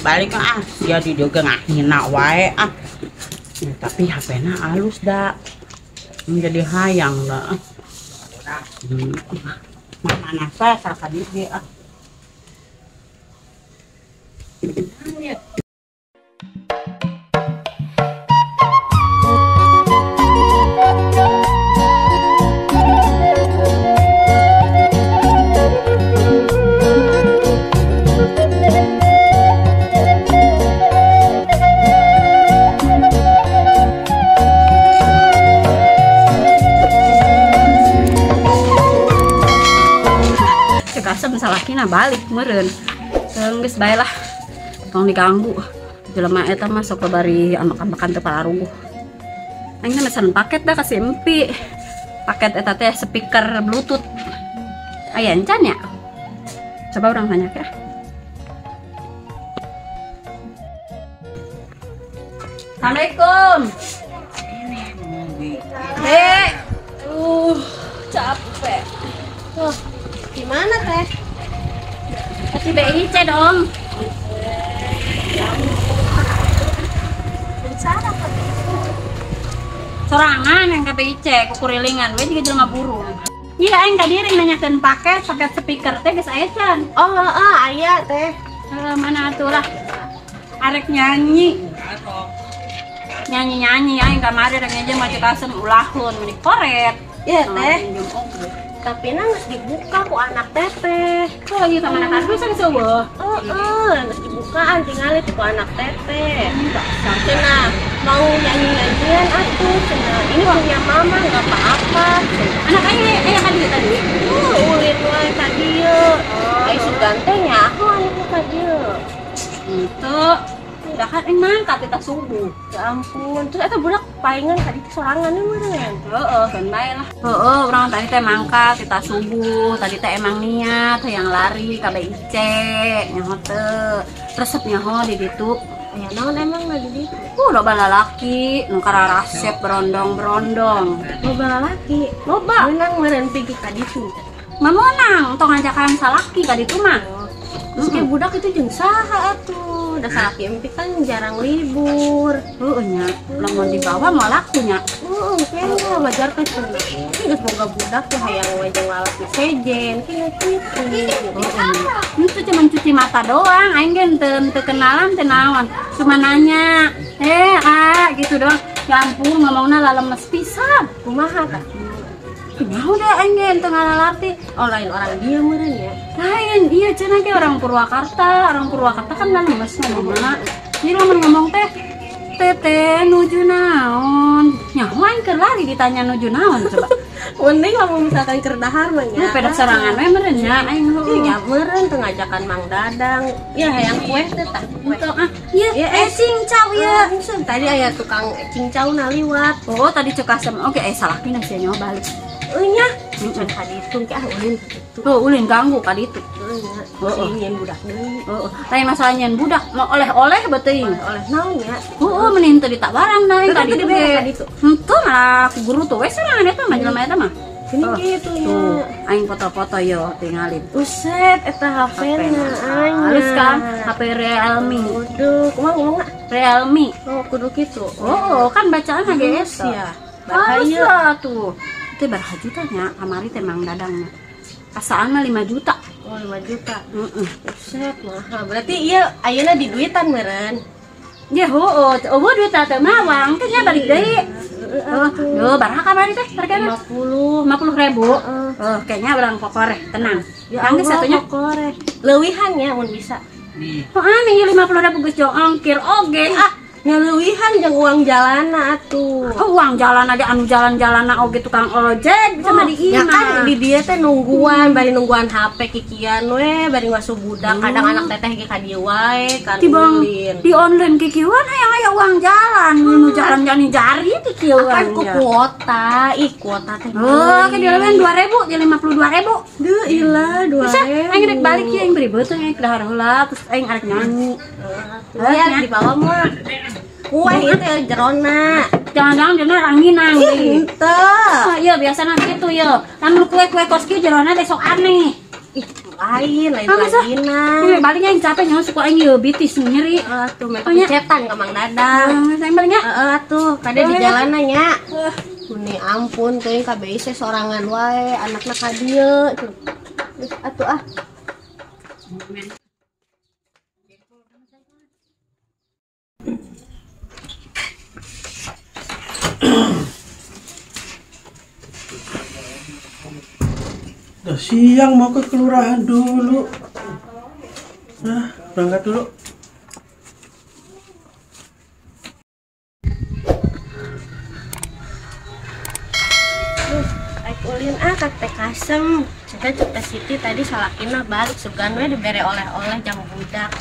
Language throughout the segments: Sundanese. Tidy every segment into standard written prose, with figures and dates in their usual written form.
Balik ah, sia di dieu ge ngahina wae ah. Ya, tapi HP-na alus da. Menjadi hayang da. Mana saya salah di ah. Salakina balik meureun. Geus bae lah. Tong diganggu. Jelema eta mah sok bari ambek-ambekan teu pararuguh. Aing teh mesen paket dah ka si Empi. Paket eta teh speaker Bluetooth. Aya encan ya? Coba urang tanya ke. Assalamualaikum. Dek. Capek. Tuh, gimana teh? Kasih BIC dong. Sorangan yang ke BIC, kukurilingan, we juga jelema burung. Iya, aing tadi ring nanyakeun paket speaker teh geus aya can. Oh, heeh, aya teh. Mana atuh lah. Arek nyanyi. Nyanyi-nyanyi aing kamari rek ngeje mah Cikasem ulahun meni koret. Iya teh. Tapi na geus dibuka ku anak teteh. Kok lagi ka mana kardus geus eueuh? Heeh, geus dibukaan tingali ku anak teteh. Cenah mau nyanyi-nyanyian atuh cenah. Ini punya mama enggak apa-apa. Anak aing aya ka dieu tadi. Ulin wae ka dieu. Ai sugan teh nyaho anu ka dieu. Henteu. Udah kan aing mangkat eta subuh. Ya ampun, terus eta budak palingan tadi sorangan meureun. Heeh, kan bae lah. Heeh, urang tadi teh mangkat kita subuh, tadi teh emang niat hayang lari ka BIC, nyaho teu. Resep nyaho di ditu. Aya naon emang di ditu? Loba lalaki nu kararasep berondong-berondong. Loba lalaki? Loba. Meunang meureun pigi ka ditu. Mamonang tong ngajakan salaki ka ditu mah. Terus kayak budak itu jeung saha atuh? Da salaki empi kan jarang libur. Heueuh nya, lamun dibawa moal laku nya. Heueuh, kayaknya wajar teh cenah. Geus boga budak teh hayang we jeung lalaki sejen, kieu kitu. Itu cuma cuci mata doang, aing ge teu kenalan teu naon. Cuma nanya, ah gitu doang. Ya ampun ngomongna lalemes pisan. Kumaha tah? Nyaho deh aing ge teu ngalalarti. Oh, lain orang dia meureun ya. Lain, iya cenah ge orang Purwakarta. Orang Purwakarta kan lalemes ngomongna. Jadi lamun ngomong teh teteh nuju naon. Nyaho aing keur lari ditanya nuju naon coba. Mending lamun misalkan keur dahar mah nya. Peda sorangan we meureun nya aing heueuh. Nya meureun teu ngajakan Mang Dadang. Ya hayang kue teh tah. Henteu ah. Ieu cincau ieu. Tadi aya tukang cincau na liwat. Oh, tadi cek asem. Oke, salahna sia nyaho balik. Nya, can ka ditu ke ah ulin ka ditu. Oh, ulin ganggu ka ditu. Heeh nya. Si nyen budak deui. Heeh. Lain masalah nyen budak, mau oleh-oleh beuteung. Oleh-oleh naon nya? Heeh, mending teu ditawarang da ka ditu ge. Henteu malah ku guru tuh we sorangan eta mah jelema eta mah. Sini kitu nya. Tuh, aing foto-foto yo tingalin. Buset, eta HP-na aing. Halus kan? HP Realme. Waduh, kumaha ngomongna? Realme. Oh, kudu kitu. Oh, kan bacaan ge eta. Ya. Bahaya tuh. Itu berapa juta nya kamari teh Mang Dadang mah. Asaan mah 5 juta. Oh, 5 juta. Heeh. Buset, mahal. Berarti ieu ayeuna di duitan meureun. Ya heueuh, eueuh duit teh mah wang teh nya balik deui. Heeh. Duh, baraha kamari teh hargana? 50 ribu. Heeh, kayaknya urang kokoreh, tenang. Ya Tangis satunya kokoreh. Leuwihan nya mun bisa. Oh, aneh ieu 50 ribu geus jong ongkir oge ah. Ngaleuwihan jeung uang jalana atuh. Oh, uang jalan aja anu jalan-jalana oge tukang ojek bisa mah di Ya imah. kan di dieu teh nungguan, bari nungguan HP kikian we, bari ngasuh budak. Kadang anak teteh ge ka dieu wae kan Tibang ulin. di online kikieuan hayang aya uang jalan, nu jalan-jalan jari kikieuan. Kan ku kuota, ih kuota teh. Oh, ke dia 2.000, jadi 52.000. Duh, ilah 2.000. Bisa, aing rek balik ya, aing beri beuteung aing dahar heula, terus aing arek nyanyi. Ya, di bawah mah. Kue itu jerona. Jangan-jangan jerona ranginang. Henteu. Oh, iya biasana gitu ya. Lamun kue-kue kos kieu jerona teh sok aneh. Ih, Lain laginan. Ini baliknya yang capek nyawa suku aing ieu bitis nyeri. Heeh tuh meh cetan ka Mang Dadang. Heeh, saya baliknya. Heeh tuh, kade di jalanan nya. Meni ampun teuing ka BIC sorangan wae, anakna ka dieu. Geus atuh ah. Udah siang mau ke kelurahan dulu. Nah, berangkat dulu. Aik ulin ah ka Teh Kasem. Ceta Teh Siti tadi salakina balik sugan we dibere oleh-oleh jang budak.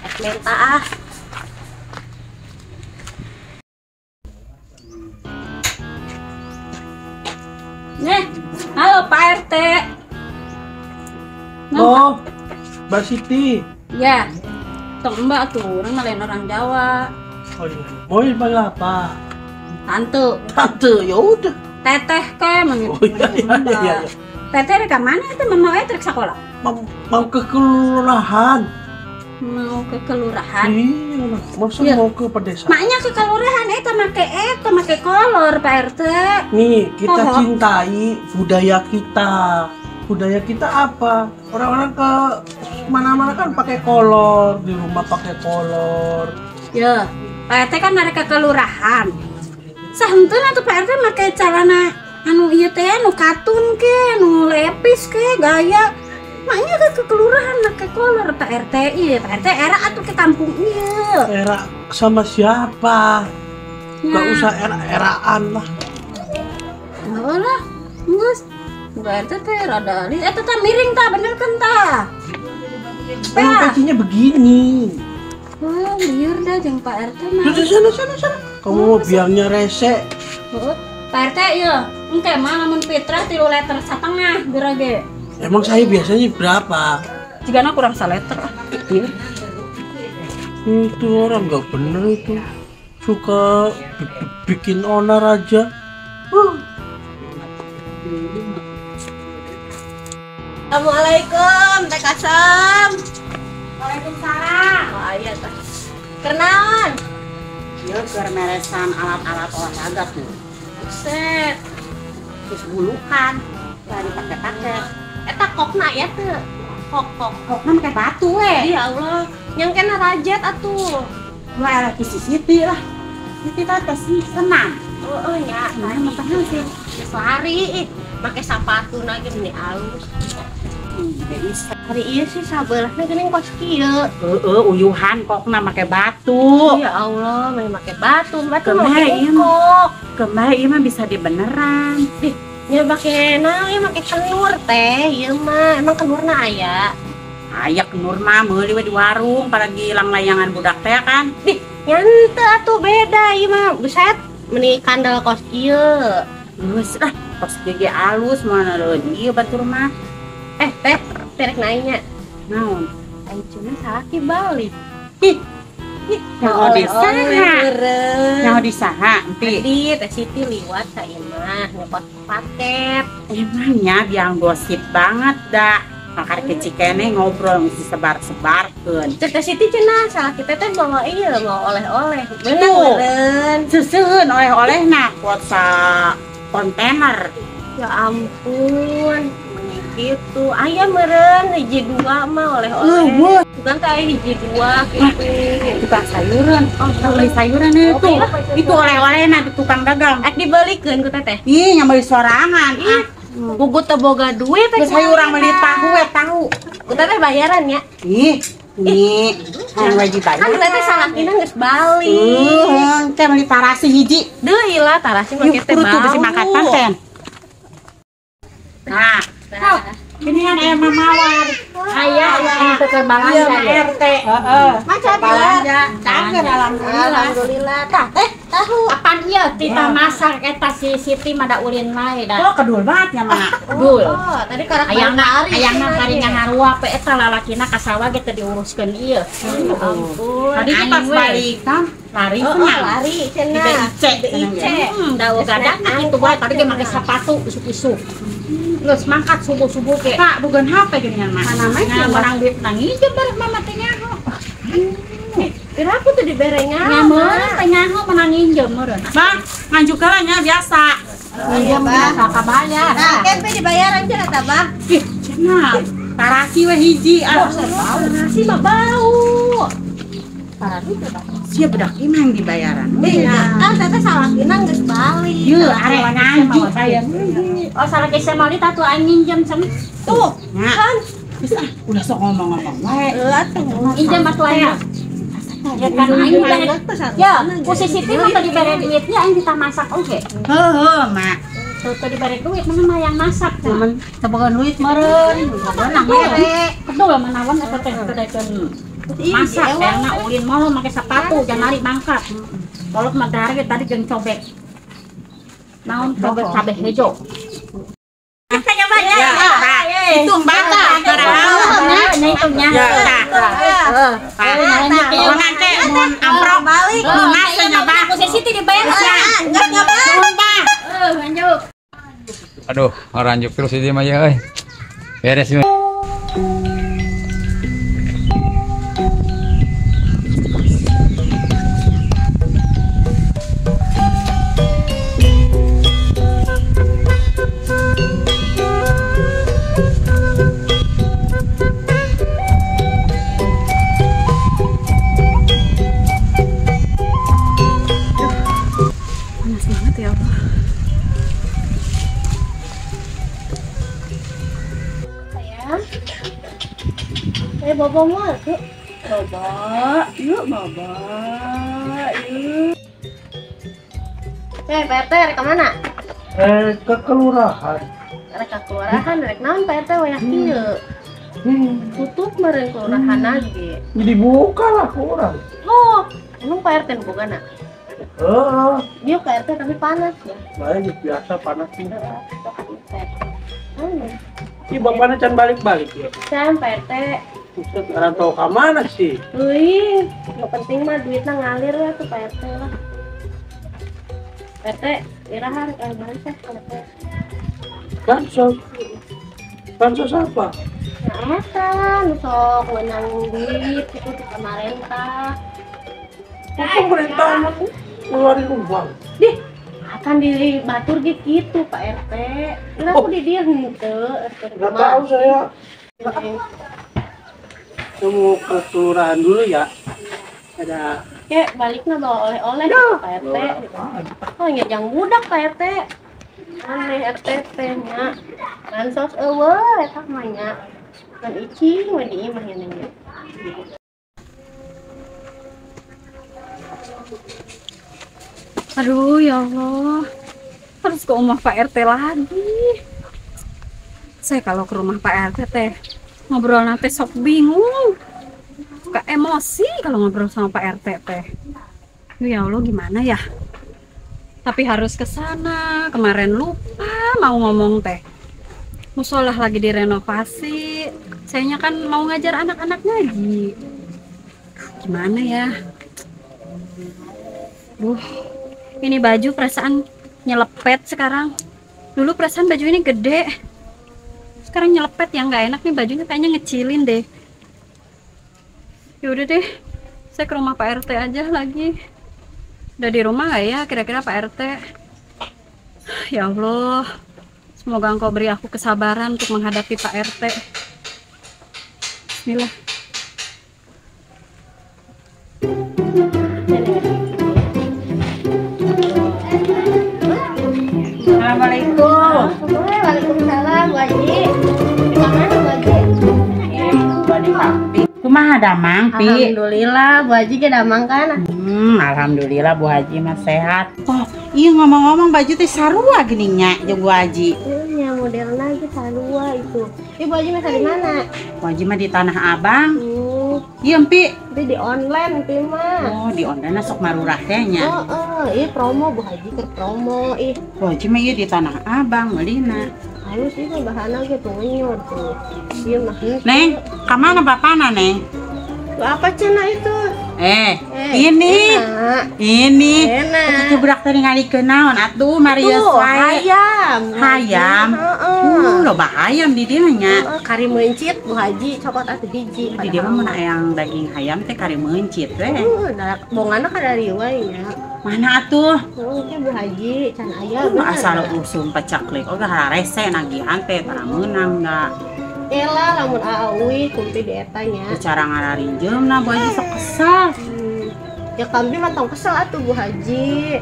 Aik menta ah. Nih, halo Pak RT. Oh, Mbak Siti. Ya, tong Mbak tuh, orang lain orang Jawa. Oh iya, mau dipanggil apa? Tante. Tante, ya udah. Teteh ke, oh, iya. Teteh dari mana itu? Mau trek sekolah? Mau ke kelurahan. Mau ke kelurahan? Iya, masa ya. Mau ke pedesaan? Maknya ke kelurahan, make kolor Pak RT. Nih, kita cintai budaya kita. Budaya kita apa? Orang-orang ke mana-mana kan pakai kolor, di rumah pakai kolor. Ya, Pak RT kan mereka ke kelurahan. Sahenteuna atuh Pak RT make celana anu ieu teh anu katun ke, anu lepis ke, gaya. Maknya ke kelurahan make kolor Pak RT ieu. Pak RT era atuh ke kampung ieu. Era sama siapa? Ya. Gak usah era-eraan lah. Enggak lah. Geus. Pak RT teh rada eta teh miring tah bener kan tah. Emang kakinya begini. Wah, liur dah jeung Pak RT mah. Sudah sana. Kamu mau biangnya rese. Heeh. Pak RT ieu, engke mah lamun fitrah 3,5 liter birage. Emang saya biasanya berapa? Jigana kurang 1 liter. Iya. Itu orang nggak bener itu. Suka bikin onar aja. Assalamualaikum, Teh Kasem. Waalaikumsalam. Oh iya teh. Kenaon? Ieu keur meresan alat-alat olahraga tuh. Buset. Terus bulukan, dari pakai-pakai. Eta kokna ya teu. Kok. Kokna make batu we. Ya Allah, nyangkena rajet atuh. Wah, lagi si Siti lah. Siti teh tes senam. Heeh nya, nah, matahan sih. Geus lari ih, make sapatuna ge meni alus. Hari ieu sih sabelahna geuning kos kieu. Heeh, uyuhan kokna make batu. Ya Allah, meni make batu, batu make kok. Kemae ieu mah bisa dibeneran. Dih, nya make naon ieu make kenur teh, ieu mah emang kenurna aya. Aya kenur mah meuli we di warung palagi lang-layangan budak teh kan. Dih, nya henteu atuh beda ieu mah. Buset, meni kandel kos kieu. Geus lah, kos kieu ge alus moal ieu batur mah. Teh, terek nanya. Naon? Ai cenah salaki balik. Ih. Nyaho di saha? Nyaho di saha? Enti. Tadi Teh Siti liwat ka imah nyepot paket. Emangnya biang gosip banget dah. Makar kecil kene ngobrol mesti sebar-sebarkeun. Teh Siti cenah salaki teh bawa ieu mau oleh-oleh. Bener meureun. Seuseun oleh-olehna kuotsa kontainer. Ya ampun. Gitu, ayah meren hiji dua mah oleh-oleh. Bukan kayak hiji dua gitu. Tukang sayuran, oh beli sayuran itu. Itu oleh-oleh nanti tukang dagang. Ek dibalikeun ku teteh. Ih, yang beli sorangan. Ah, gugut teu boga duit teh. Sayuran beli tahu we tahu. Ku teteh bayaran ya. Ih, nih, kan wajib bayar. Kan teteh salakina geus balik. Heeh, teh beli tarasi hiji. Deui lah tarasi make teh bau. Besi makan paten. Nah, ini kan ayam mawar. Ayah yang tukar balanja ya RT. Heeh. Maca balanja. Cangger alhamdulillah. Alhamdulillah. Tah teh tahu. Apaan ieu tita masak eta si Siti mah da ulin wae da. Oh, kedul banget ya mah. Kedul. Oh, tadi karak ayangna ayangna karinya ngarua pe eta lalakina ka sawah ge teu diuruskeun ieu. Ya ampun. Tadi tuh pas balik kan lari cenah. Lari cenah. Di BIC. Da gadak kitu wae tadi ge make sepatu isuk-isuk. Geus mangkat subuh-subuh ge. Pak, bukan HP geuningan mah. Mana mah nah, barang duit nang ieu bareng mama teh nyaho. Kira aku tuh diberengan. Nya meureun teh nyaho menang nginjem meureun. Bah, nganjuk heula nya biasa. Nginjem biasa kabayar. Nah, kempe dibayaran cenah tah, Bah. Ih, cenah. Tarasi we hiji. Ah, tarasi mah bau. Tarasi teh sia budak imah yang dibayaran. Nah, kan teteh salakina geus balik. Yeuh, arek nganjuk aya. Oh, salaki saya mau ditatu aing nginjem cem. Tuh, kan. Geus ah, ulah sok ngomong-ngomong wae. Injem atuh aing. Ya kan aing dibere. Ya, posisi mah tadi dibere duitnya aing ditamasak oge. Heuh, Mak. Tuh tadi dibere duit mana mah yang masak. Cuman tebogan duit meureun, beunang mere. Kedul manawan eta teh kedaikeun. Masak karena ulin mau make sepatu jangan lari mangkat. Kolot mah dahar ge tadi jeung cobek. Naon cobek cabe hejo. Hitung bata nya hitungnya. Heeh. Nanti mun amprok balik lunas nya Bah. Posisi teh dibayar sia. Enggak nyoba. Heuh, lanjut. Aduh, ngaranjuk terus ieu mah ya euy. Beres ieu. Panas banget ya Allah. Sayang. Bobo mau yuk. Bobo, yuk bobo, yuk. Pak RT rek mana? Ke kelurahan. Rek ke kelurahan, rek naon Pak RT wayah kieu. Tutup meureun kelurahan lagi. Jadi buka lah kelurahan. Oh, emang Pak RT nu bogana? Heeh. Dia Pak RT tapi panas ya. Baik, biasa panas sih. Ih, bapaknya can balik-balik ya? Can, Pak RT. Buset, orang tahu ke mana sih? Wih, yang penting mah duitnya ngalir lah tuh Pak RT lah. Pak RT, irahan kalau bansos Pak RT. Bansos? Bansos apa? Nah, eta, nu sok menang duit itu di pemerintah. Kok pemerintah ngeluarin uang? Dih, akan di batur gitu Pak RT. Kenapa oh. Di dia henteu? Nggak tahu saya. Saya mau ke kelurahan dulu ya. Ada. Kayak baliknya bawa oleh-oleh ya, Pak RT. Oh, nyajang budak Pak RT. Aneh RT teh nya. Bansos eueuh eta mah nya. Kan icing we di imah nya nya. Aduh ya Allah, harus ke rumah Pak RT lagi. Saya kalau ke rumah Pak RT teh ngobrol nanti sok bingung, suka emosi kalau ngobrol sama Pak RT teh. Aduh ya Allah gimana ya? Tapi harus ke sana. Kemarin lupa mau ngomong teh. Musolah lagi direnovasi. Sayanya kan mau ngajar anak-anak ngaji. Gimana ya? Duh. Ini baju perasaan nyelepet sekarang. Dulu perasaan baju ini gede. Sekarang nyelepet ya, nggak enak nih bajunya, kayaknya ngecilin deh. Ya udah deh, saya ke rumah Pak RT aja lagi. Udah di rumah nggak ya kira-kira Pak RT? Ya Allah, semoga Engkau beri aku kesabaran untuk menghadapi Pak RT. Bismillah. Assalamualaikum. Waalaikumsalam, Bu Haji. Di mana Bu Haji? Kumaha damang, Pi? Alhamdulillah, Bu Haji ge damang kan? Alhamdulillah Bu Haji mah sehat. Oh, iya ngomong-ngomong baju teh sarua geuning nya jeung Bu Haji. Iya, modelna ge sarua itu. Ibu Bu Haji mah di mana? Bu Haji mah di Tanah Abang. Iya, Pi. Di online, Pi mah. Oh, di online sok marurah teh nya. Heeh, iya promo Bu Haji keur promo ih. Bu Haji mah ieu di Tanah Abang meulina. Halus ieu bahanna ge tuh ngenyot tuh. Ieu mah. Neng, ka mana bapana, Neng? Apa cenah itu? Ini. Enak. Ini. Enak. Itu budak tadi ngalikeun naon atuh Maria wae. Hayam. Hayam. Heeh. Heeh. Loba hayam di dieu nya. Heeh, kari meuncit Bu Haji cokot atuh hiji. Di dieu mah mun hayang daging hayam teh kari meuncit we. Heeh, da bongana ka dari wae nya. Mana atuh? Heeh, ke Bu Haji can aya bener. Asal usum pacaklik oge hararese nagihan teh tara meunang da. Elah lamun aa uih kumpi di eta nya. Cara ngararinjeumna Bu Haji sok kesel. Ya kambi mah tong kesel atuh Bu Haji.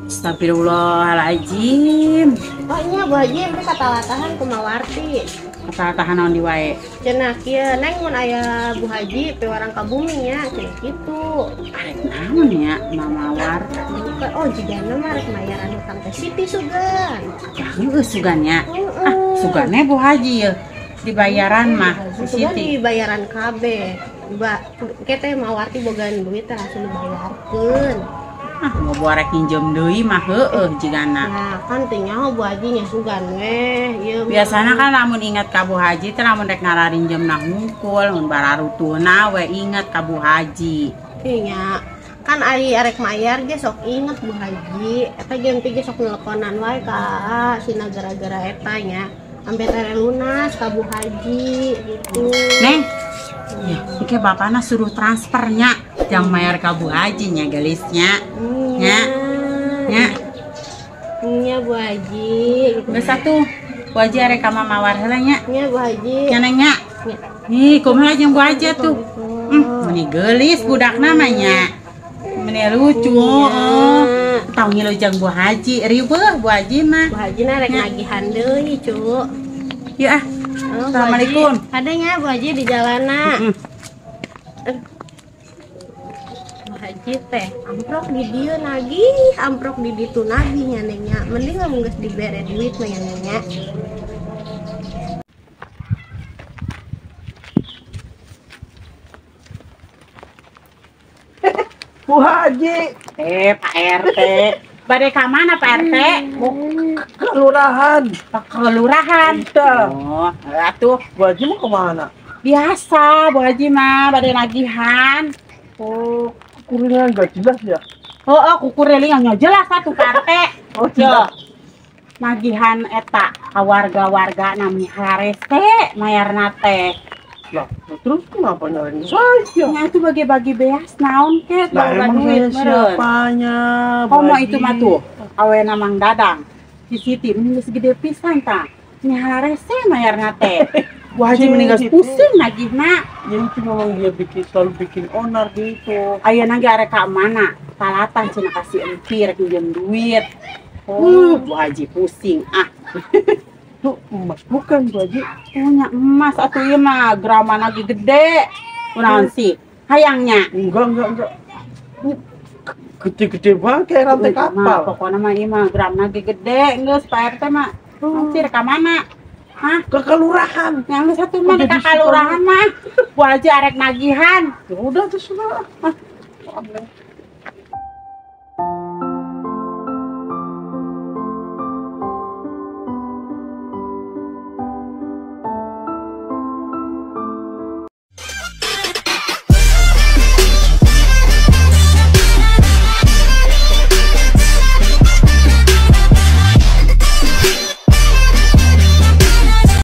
Astagfirullahaladzim. Oh iya Bu Haji emang katalatahan ku Mawarti. Katalatahan naon di wae? Cenah kieu neng mun aya Bu Haji piwarang ka bumi nya cenah kitu. Arek naon nya Mamawar? Oh jigana mah rek mayaran hutang teh Siti sugan. Heueuh sugan nya. Ah sugane Bu Haji yeuh. Dibayaran mah Sugan dibayaran kabeh. Ba ke teh Mawarti bogaan duit teh langsung dibayarkeun. Ah mau borek nginjem deui mah heueuh jigana. Nah, kan teu nyaho Bu Haji nya sugan weh ieu. Biasana kan lamun ingat ka Bu Haji teh lamun rek ngararinjemna hungkul mun bararutuhna we ingat ka Bu Haji. Nya kan ari arek mayar ge sok inget Bu Haji. Eta ge henteu ge sok nelponan wae ka Aa sina gara-gara eta nya. Ampe tere lunas ka Bu Haji gitu. Neng. Ya, ke bapana suruh transfernya jang mayar ka Bu Haji nya gelisnya. Nya. Nya. Nya Bu Haji. Geus atuh. Bu Haji arek ka Mamawar heula nya. Nya Bu Haji. Nya Neng nya. Nih, kumaha jeung Bu Haji atuh. Meni geulis budakna mah nya. Meni lucu heeh. Tong ngilu jeung Bu Haji, riweuh Bu Haji mah. Bu Haji na rek nagihan deui, Cu. Yeuh ah. Assalamualaikum. Adanya Bu Haji di jalana. Bu Haji teh amprok di dieu nagih, amprok di ditu nagih nya Neng nya. Mending lamun geus dibere duit mah nya Neng nya. Bu Haji. Pak RT. Bade ka mana Pak RT? Mau ke kelurahan. Ke kelurahan? Iya. Oh, atuh. Bu Haji mau kemana? Biasa, Bu Haji mah bade nagihan. Oh, kukurilingan nggak jelas ya? Oh, kukurilingan nggak jelas atuh Pak RT. Oh, jelas. Nagihan eta ka warga-warga nami harese mayarna teh. Lah, terus kenapa nyalain saya? Nah, itu bagi-bagi beas naon ke? Lah, emang saya siapanya? Komo itu mah tuh, awena Mang Dadang. Si Siti mending geus gede pisan tah. Ini harese mayarna teh. Bu Haji mending geus pusing nagihna. Ya itu memang dia bikin selalu bikin onar gitu. Ayeuna ge arek ka mana? Talatan cenah kasih empi rek minjem duit. Bu Haji pusing ah. Tuh emas bukan Bu Haji. Punya emas atuh ieu mah graman lagi gede. Kunaon sih? Hayangnya? Enggak. Gede-gede banget kayak rantai kapal. Pokoknya mah ieu mah gram lagi gede geus Pak RT mah. Sih ka mana? Hah? Ke kelurahan. Yang satu mah ka kelurahan mah. Bu Haji arek nagihan. Ya udah terserah.